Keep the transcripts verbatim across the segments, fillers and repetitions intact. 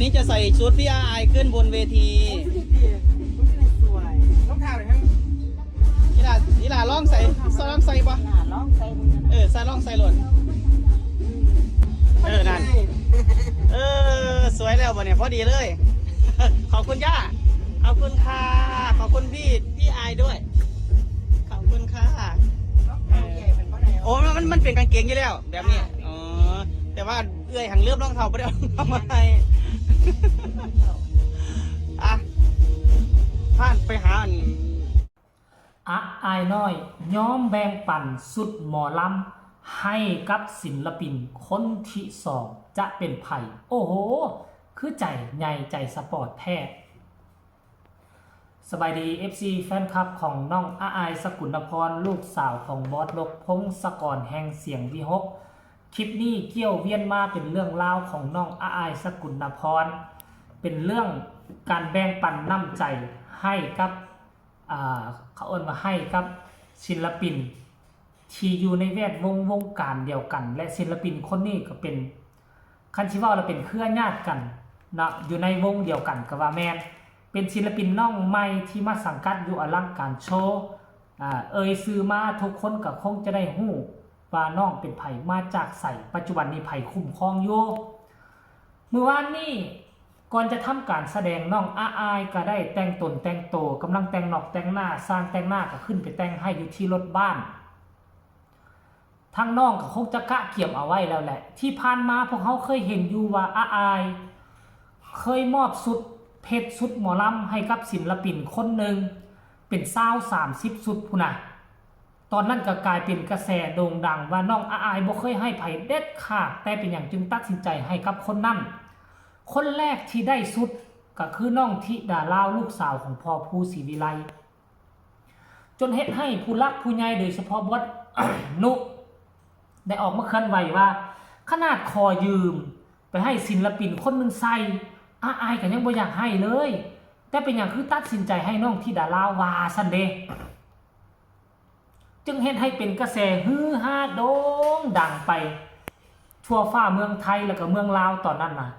นี่จะใส่ชุดพี่อาอายขึ้นบนเวที โอ้ยชุดนี้ดีชุดนี้สวยรองเท้าเนี่ยทั้ง นี่ล่ะนี่ล่ะลองใส่ลองใส่ปะ หน้าลองใส่ดูนะ เออใส่ลองใส่หล่น เออนั่น เออ สวยแล้วบ่เนี่ยพอดีเลย ขอบคุณย่า ขอบคุณค่ะ ขอบคุณพี่พี่อายด้วย ขอบคุณค่ะ รองเท้าใหญ่เป็นเพราะไหน โอ้มันมันเป็นกางเกงอยู่แล้ว แบบนี้ อ๋อ แต่ว่าเอื้อยหังเลือบรองเท้าไม่ได้เอามาให้อ่ะผ่านไปหาอัน อะอายน้อยยอมแบ่งปันสุดหมอลำให้กับศิลปินคนที่สองจะเป็นไผโอ้โห คือใจใหญ่ใจสปอร์ตแท้สบายดี เอฟซี แฟนคลับของน้องอะอายสกุลนพร ลูกสาวของบอสนกพงศกรแห่งเสียงวิหก คลิปนี้เกี่ยวเวียนมาเป็นเรื่องราวของน้องอะอายสกุลนพร เป็นเรื่องการแบ่งปันน้ำใจให้กับอ่าเขาเอิ้นว่าให้กับศิลปิน ที่อยู่ในแวดวงวงการเดียวกัน และศิลปินคนนี้ก็เป็นคันสิเว้าแล้วเป็นเครือญาติกันเนาะอยู่ในวงเดียวกันก็ว่าแม่นเป็นศิลปินน้องใหม่ที่มาสังกัดอยู่อลังการโชว์อ่าเอ่ยชื่อมาทุกคนก็คงจะได้ฮู้ว่าน้องเป็นไผมาจากไสปัจจุบันนี้ไผคุ้มครองอยู่มื้อวานนี้ ก่อนจะทำการแสดงน้องอะอายก็ได้แต่งตนแต่งโตกำลังแต่งนอกแต่งหน้าช่างแต่งหน้าก็ขึ้นไปแต่งให้อยู่ที่รถบ้านทางน้องก็คงจะกะเกียมเอาไว้แล้วแหละ ที่ผ่านมาพวกเขาเคยเห็นอยู่ว่าอะอายเคยมอบสุดเพชรสุดหมอลำให้กับศิลปินคนหนึ่งเป็นซาวสามสิบสุดพุ้นนะ ตอนนั้นก็กลายเป็นกระแสโด่งดังว่าน้องอะอายบ่เคยให้ไผเด็ดขาดแต่เป็นหยังจึงตัดสินใจให้กับคนนั้น คนแรกที่ได้สุดก็คือน้องธิดาลาวลูกสาวของพ่อภูศรีวิไล จนเฮ็ดให้ผู้หลักผู้ใหญ่โดยเฉพาะบอส นุ ได้ออกมาเคลื่อนไหวว่า ขนาดขอยืมไปให้ศิลปินคนหนึ่งใส่อะอายก็ยังบ่อยากให้เลย แต่เป็นหยังคือตัดสินใจให้น้องธิดาลาวว่าซั่นเด้ จึงเฮ็ดให้เป็นกระแสฮือฮาโด่งดังไป ทั่วฟ้าเมืองไทยแล้วก็เมืองลาวตอนนั้นนะ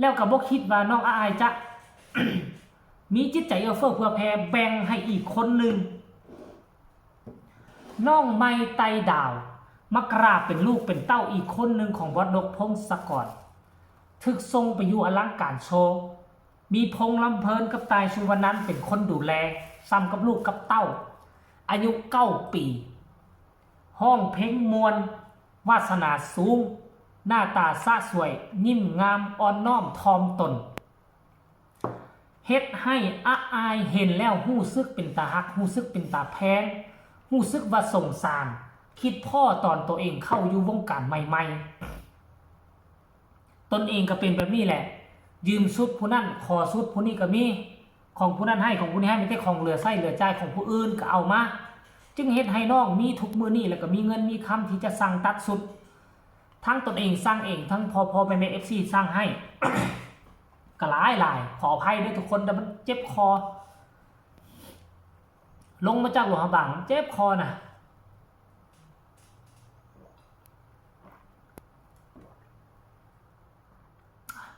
แล้วก็บ่คิดว่าน้องอะอายจะ มีจิตใจเอื้อเฟื้อเผื่อแผ่แบ่งให้อีกคนหนึ่งน้องใหม่ไตดาว มกราเป็นลูกเป็นเต้าอีกคนหนึ่งของบอสนกพงศกร ถูกส่งไปอยู่อลังการโชว์ มีพงษ์ลำเพลินกับตายสุวรรณันท์เป็นคนดูแล ซ้ำกับลูกกับเต้า อายุเก้าปี ฮ้องเพลงม่วน วาสนาสูง หน้าตาสะสวย ยิ้มงาม อ่อนน้อมถ่อมตน เฮ็ดให้อะอายเห็นแล้วฮู้สึกเป็นตาฮัก ฮู้สึกเป็นตาแพง ฮู้สึกว่าสงสาร คิดพ้อตอนตัวเองเข้าอยู่วงการใหม่ๆ ตนเองก็เป็นแบบนี้แหละ ยืมสุดผู้นั้น ขอสุดผู้นี้ก็มี ของผู้นั้นให้ ของผู้นี้ให้ มีแต่ของเหลือใช้เหลือจ่ายของผู้อื่นก็เอามา จึงเฮ็ดให้น้องมีทุกมื้อนี้ แล้วก็มีเงินมีคำที่จะสั่งตัดสุด ทั้งตนเองสั่งเอง ทั้งพ่อพ่อแม่แม่ เอฟซี สั่งให้ ก็หลายหลาย ขออภัยด้วยทุกคน แต่มันเจ็บคอ ลงมาจากหลวงพระบาง เจ็บคอนะ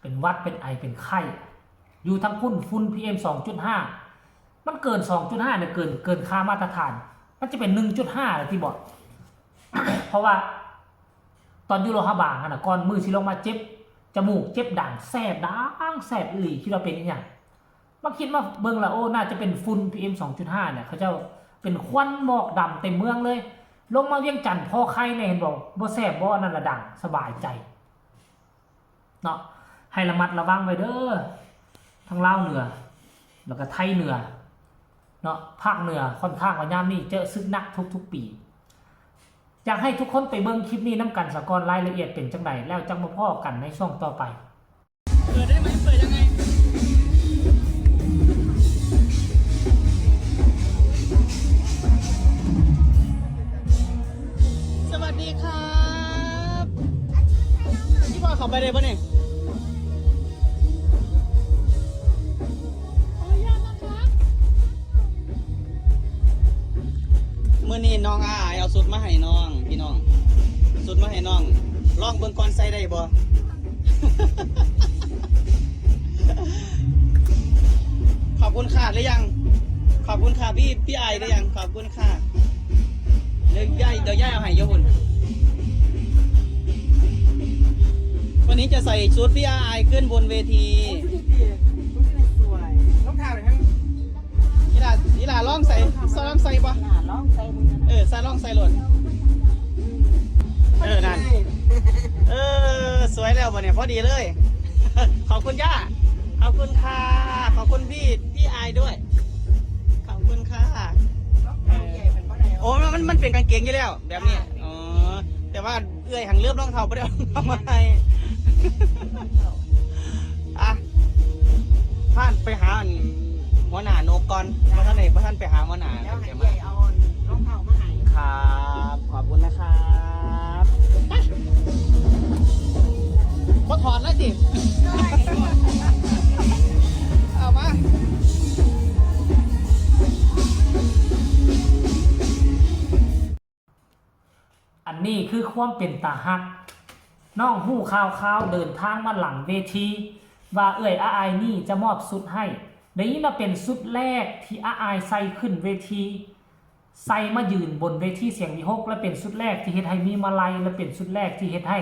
เป็นหวัด เป็นไอ เป็นไข้ อยู่ทั้งพุ่น ฝุ่น พีเอ็ม สองจุดห้า มันเกิน สองจุดห้า เนี่ย เกิน เกินค่ามาตรฐาน มันจะเป็น หนึ่งจุดห้า เลยที่บอก เพราะว่า ตอนอยู่หลวงพระบางหั่นน่ะ ก่อนมื้อสิลงมาเจ็บ จมูก เจ็บดัง แสบดัง แสบอีหลี คิดว่าเป็นอีหยัง มาคิดมาเบิ่งละ โอ้ น่าจะเป็นฝุ่น พีเอ็ม สองจุดห้า เนี่ย เขาเจ้าเป็นควันหมอกดำเต็มเมืองเลย ลงมาเวียงจันทน์พอไข้เนี่ย เห็นบอก บ่แสบ บ่อันนั้นละดัง สบายใจ เนาะ ให้ระมัดระวังไว้เด้อ ทั้งลาวเหนือ แล้วก็ไทยเหนือ เนาะ ภาคเหนือ ค่อนข้างว่ายามนี้เจอสึกหนักทุกๆปี อยากให้ทุกคนไปเบิ่งคลิปนี้นำกันซะก่อน รายละเอียดเป็นจั่งใด แล้วจั่งมาพ้อกันในช่วงต่อไป เปิดได้ไหมเปิดยังไง สวัสดีครับ พี่พ่อเขาไปเลยปะเนี่ย มื้อนี้น้องอายเอาสุดมาให้น้องพี่น้อง สุดมาให้น้อง ลองเบิ่งก่อนใส่ได้บ่ ขอบคุณค่ะหรือยัง ขอบคุณค่ะพี่พี่ไอหรือยัง ขอบคุณค่ะ เดี๋ยวย่าเดี๋ยวย่าเอาให้โยบุญ วันนี้จะใส่ชุดพี่ไอขึ้นบนเวที ดูดิดูดิสวยรองเท้าเลยทั้ง นี่ล่ะนี่ล่ะลองใส่ลองใส่ปะ หนาลองใส่ดูนะ เออใส่ลองใส่หล่น เออนั่น เออ สวยแล้วบ่เนี่ยพอดีเลย ขอบคุณย่า ขอบคุณค่ะ ขอบคุณพี่พี่ไอด้วย ขอบคุณค่ะ รองเท้าใหญ่เป็นเพราะใด โอ้มันมันมันเป็นกางเกงอยู่แล้ว แบบนี้ อ๋อ แต่ว่าเอื้อยหังเลือบรองเท้าบ่ได้เอามาให้ อ่ะผ่านไปหาอันหัวหน้านกก่อนบ่ท่านไหนบ่ท่านไปหาหัวหน้า แล้วให้ เดี๋ยว ให มา ญ่เอารองเท้ามาให้ ครับ ขอบคุณนะครับไปก็ถอนแล้วสิเอามา อันนี้คือความเป็นตาฮัก น้องฮู้ข่าวๆ เดินทางมาหลังเวที ว่าเอื้อยอาอายนี่จะมอบชุดให้ ได้ยินว่าเป็นชุดแรกที่อาอายใส่ขึ้นเวที ใส่มายืนบนเวทีเสียงวีหก และเป็นชุดแรกที่เฮ็ดให้มีมาลัย และเป็นชุดแรกที่เฮ็ดให้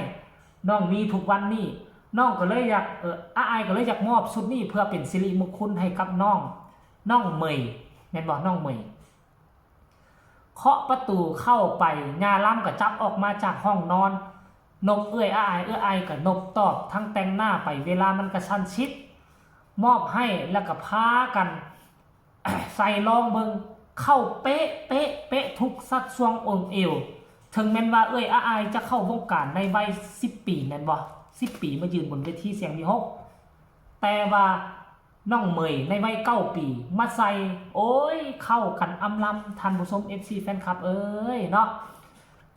น้องมีทุกวันนี้ น้องก็เลยอยาก เอ่อ อาอายก็เลยอยากมอบชุดนี้เพื่อเป็นสิริมงคลให้กับน้อง น้องเหมย แม่นบ่ น้องเหมย เคาะประตูเข้าไป ย่าลำก็จับออกมาจากห้องนอน นบเอื้อยอาอาย เอื้อยอาอายก็นบตอบ ทั้งแต่งหน้าไป เวลามันกระชั้นชิด มอบให้ แล้วก็พากัน ใส่ลองเบิ่ง เข้าเป๊ะ เป๊ะ เป๊ะทุกสัดส่วนองค์เอว ถึงแม่นว่าเอื้อยอาอายจะเข้าวงการในวัยสิบปี แม่นบ่ สิบปี มายืนบนเวทีเสียงวีหก แต่ว่าน้องเหมยในวัยเก้าปี มาใส่ โอ้ย เข้ากันอำลำ ท่านผู้ชม เอฟซี แฟนคลับ เอ้ยเนาะ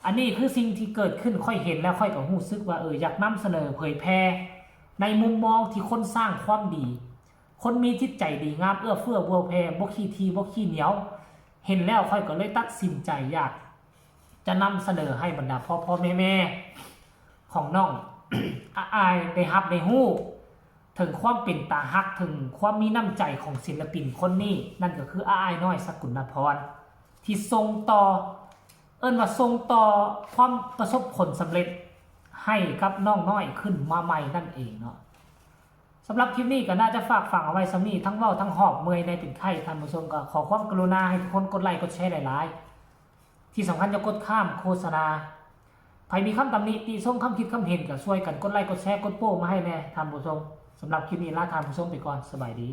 อันนี้คือสิ่งที่เกิดขึ้น ข้อยเห็นแล้วข้อยก็ฮู้สึกว่า เออ อยากนำเสนอเผยแพร่ ในมุมมองที่คนสร้างความดี คนมีจิตใจดีงาม เอื้อเฟื้อเผื่อแผ่ บ่ขี้ถี่บ่ขี้เหนียว เห็นแล้วข้อยก็เลยตัดสินใจอยาก จะนำเสนอให้บรรดาพ่อพ่อแม่แม่ของน้อง อาอายได้ฮับได้ฮู้ ถึงความเป็นตาฮัก ถึงความมีน้ำใจของศิลปินคนนี้ นั่นก็คืออาอายน้อย สกุลนพร ที่ส่งต่อ เอิ้นว่าส่งต่อความประสบผลสำเร็จให้กับน้องน้อยขึ้นมาใหม่นั่นเองเนาะ สำหรับคลิปนี้ก็น่าจะฝากฝังเอาไว้ส่ำนี้ ทั้งเว้าทั้งหอบเมื่อยแหน่เป็นไข้ ท่านผู้ชมก็ขอความกรุณาให้ทุกคนกดไลค์กดแชร์หลายๆ ที่สำคัญอย่ากดข้ามโฆษณา ใผมีคำตำหนิติชม คำคิดคำเห็นก็ช่วยกันกดไลค์กดแชร์กดโป้มาให้แหน่ท่านผู้ชม สำหรับคลิปนี้ลาท่านผู้ชมไปก่อน สบายดี